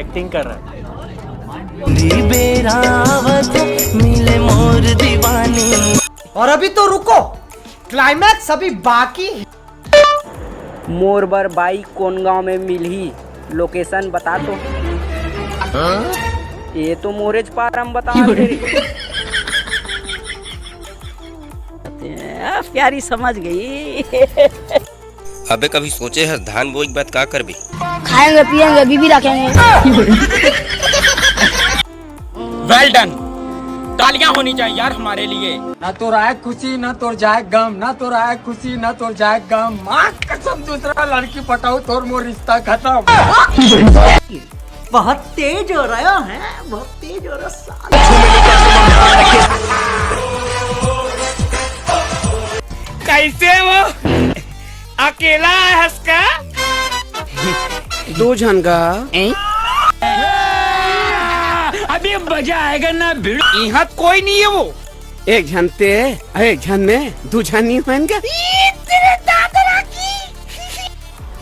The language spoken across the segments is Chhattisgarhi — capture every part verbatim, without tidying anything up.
एक्टिंग कर रहा है। बेरावत मिले मोर दीवानी। और अभी तो रुको, क्लाइमैक्स अभी बाकी है। मोर बर बाइक कोन गांव में मिलही? लोकेशन बता तो। ये तो मोरेज पारम बता दे रे। आ, प्यारी समझ गई। अबे कभी सोचे हस धान बोए के बाद का करबे? खाएंगे पिएंगे बीबी रखेंगे। Well done. तालियां होनी चाहिए यार हमारे लिए। ना तोर आए खुशी ना तोर जाए गम, ना तोर आए खुशी ना तोर जाए गम। माँ कसम दूसरा लड़की पटाऊ तोर मोर रिश्ता खत्म। बहुत तेज हो रहा है, बहुत तेज हो रहा है। कैसे वो अकेला है हंसका? दो झन का अभी मजा आएगा ना भिड़ू। यहाँ कोई नहीं है वो। एक झन ते, एक झन में दू झन नहीं होएन का?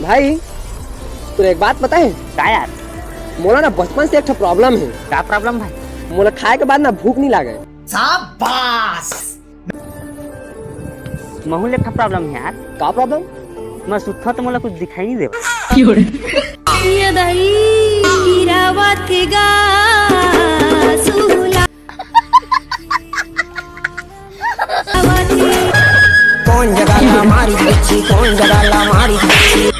भाई, तोला एक बात पता है? का यार? मोला ना बचपन से एक ठो प्रॉब्लम है। का प्रॉब्लम भाई? मोला खाए के बाद ना भूख नहीं लागे। शाबाश। महू ले एक ठो प्रॉब्लम है यार। का प्रॉब्लम? मैं सुत्था तो मोला कुछ दिखाई नहीं देवा। ये दही गिरावत गा सुहला। कौन जगह ला मारी बिच्छी, कौन जगह ला मारी बिच्छी।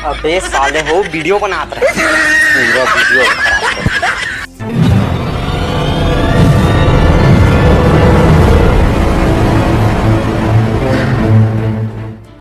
अबे साले हो, वीडियो बनात रहे। पूरा वीडियो